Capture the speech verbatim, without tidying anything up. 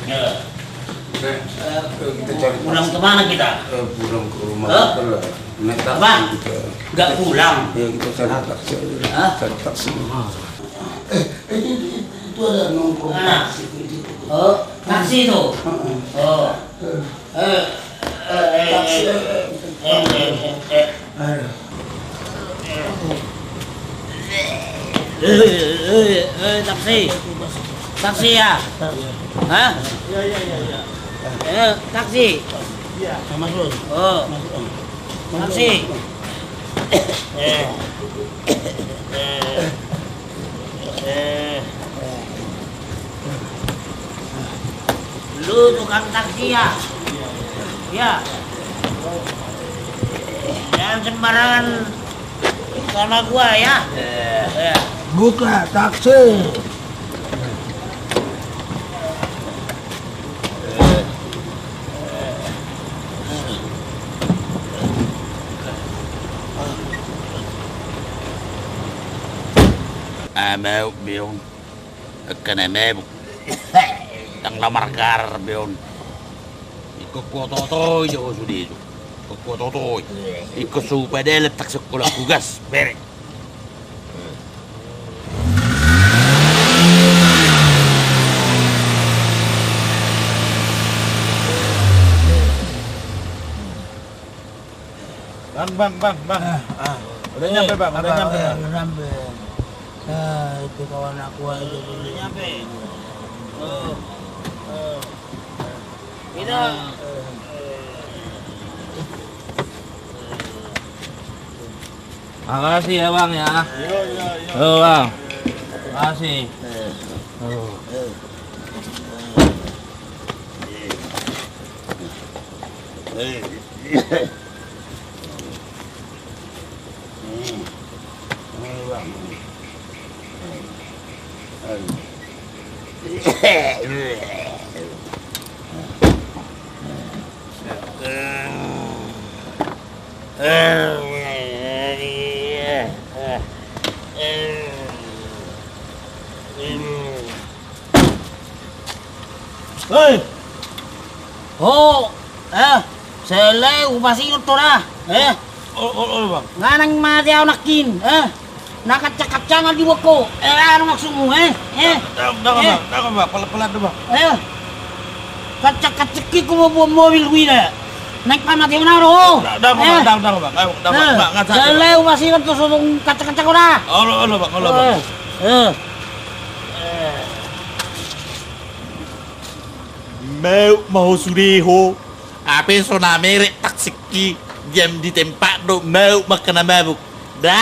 Ya. Eh, pulang kemana kita? Eh, pulang ke rumah. Hah? Apa? Nggak pulang. Ya, kita cari taksi. Hah? Cari taksi. Eh, itu, itu, itu ada nongkrong taksi di situ. Oh, taksi itu? Heeh. Oh. Eh, eh, eh, taksi. Eh, eh, eh, eh. Aduh. Eh, eh, eh, eh, taksi. Taksi ya? Hah? Iya, iya, iya, iya. Eh, taksi. Iya. Masuk. Oh. Masuk. Taksi. Eh. Eh. Eh. Lu tukang taksi ya? Ya. Jangan sembarangan sama gua ya. Ya. Buka taksi. Amau beon. Angka na mabuk. Ndang na margarar beon. Ingkon huototoi do ho sude jo. Ingkon huototoi. Ingkon so hupadalan taksi, holan hugas. Bere. Bang, bang, bang, bang. Ah. Ah. Udah nyampe, Bang? Udah nyampe, Bang? Udah nyampe. Ah, itu kawan aku aja dulu. Udah nyampe. Oh. Oh. Ini. Ah. Makasih ya, Bang, ya. Iya, iya, iya. Yo, Bang. Makasih. Yo. Hei! Ho, eh, sele upasingot ho da, eh. Olo, olo, olo, Bang. Nga nang mate au nangkin, eh. Na kancang-kancangan diboan ho, eh, aha maksudmu, eh, eh. Dang, dang, Bang, dang, Bang, pelan-pelan do, Bang. Eh. Kancang-kancangkon ho mamboan mobil huida. Naeng pamatehon au do ho. Dang, dang, Bang, dang, dang, Bang. Ayo, dang, Bang, Bang, nga sale upasingot ho so tung kancang-kancang ho da. Olo, olo, Bang, olo, Bang. Eh. Mabuk ma ho sude ho. Hape so na merek taksingki, diam di tempat do, mabuk ma angka na mabuk. Da.